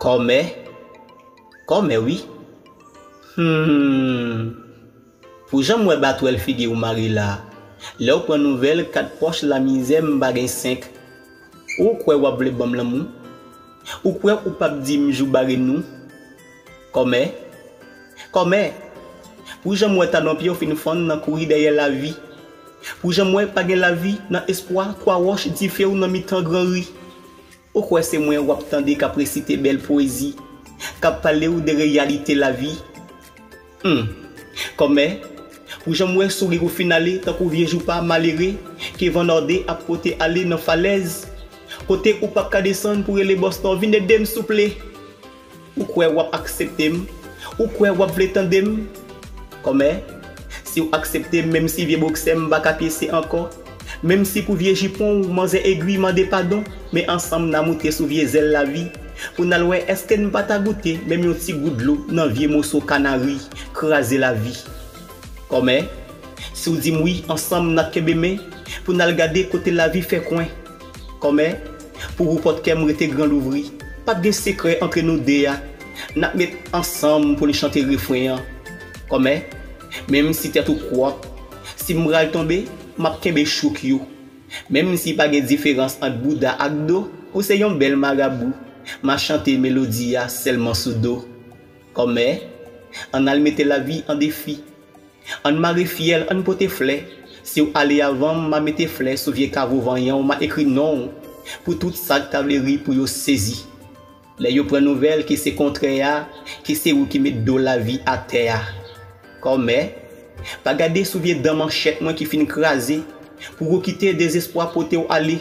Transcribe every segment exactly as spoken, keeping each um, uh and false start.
Kòmè, kòmè wi. Hmm. Pou jan m wè batwèl figi w mare la, lè w pran nouvèl kat pòch lamizè m pa gen senk. Ou kwè w ap vle ban m lanmou? Ou kwè ou p ap di m jou bare nou? Kòmè, kòmè, pou jan m wè talon pye w fin fann nan kouri dèyè lavi. Pou jan m wè pa gen lavi nan espwa, kwa wòch dife w nan mitan gran ri. Ou kwè se mwen w ap tande k ap resite bèl pwezi, k ap pale w de reyalite lavi? Hmm. Kòmè, pou jan m wè souri w fin ale tankou vye joupa malere ke van nòde ap pote ale nan falèz, kote ou p ap ka desann pou rele bòs la, vin ede m souple. Ou kwè w ap aksepte m? Ou kwè w ap vle tande m? Kòmè, si w aksepte m, menm si vye boksè m pa ka pyese ankò, menm si pou vye jipon w manzè egri mande padon, men ansanm n a moute sou vye zèl lavi, pou n al wè èske n pa ta goute menm yon ti gout dlo nan vye moso kanari kraze lavi. Kòmè, si w di m wi, ansanm n ap kenbe men pou n al gade kote lavi fè kwen. Kòmè, pou woupòt kè m rete gran louvri, p ap gen sekrè antre nou de a. N ap met ansanm pou n chante refren an. Kòmè, menm si tèt ou kwòk, si m pral tonbe, m ap kenbe chouk yo. Menm si pa gen diferans ant bouda ak do, ou se yon bèl marabou. M a chante melodi a sèlman sou do. Kòmè, ann al mete lavi an defi. Ann mare fyèl, ann pote flè. Si w ale avan m, m a mete flè sou vye kavo vanyan w, m a ekri non w pou tout sa k ta vle ri pou yo sezi. Lè yo pran nouvèl ke se kontrè a, ke se ou ki met do lavi atè a. Kòmè, pa gade sou vye dan manchèt mwen ki fin kraze, pou ou kite dezespwa pote w ale.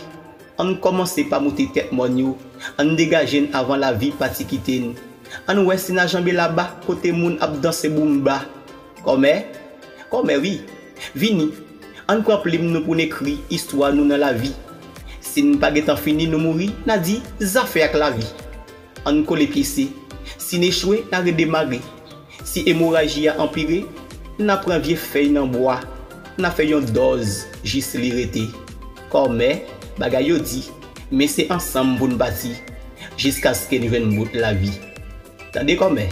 Ann kòmanse pa moute tèt mòn yo, ann degaje n avan lavi pati kite n. Ann wè si n a janbe laba kote moun ap danse boumba. Kòmè, kòmè wi, vini, ann pran plim nou pou n ekri istwa nou nan lavi. Si n pa gentan fini, nou mouri, n a di zafè ak lavi. Ann kole pyese. Si n echwe, n a redemare. Si emoraji a anpire, n a pran vye fèy nan bwa, n a fè yon dòz jis li rete. Kòmè, bagay yo di, men se ansanm pou n pati, jiskaske n jwenn bout lavi. Tande kòmè.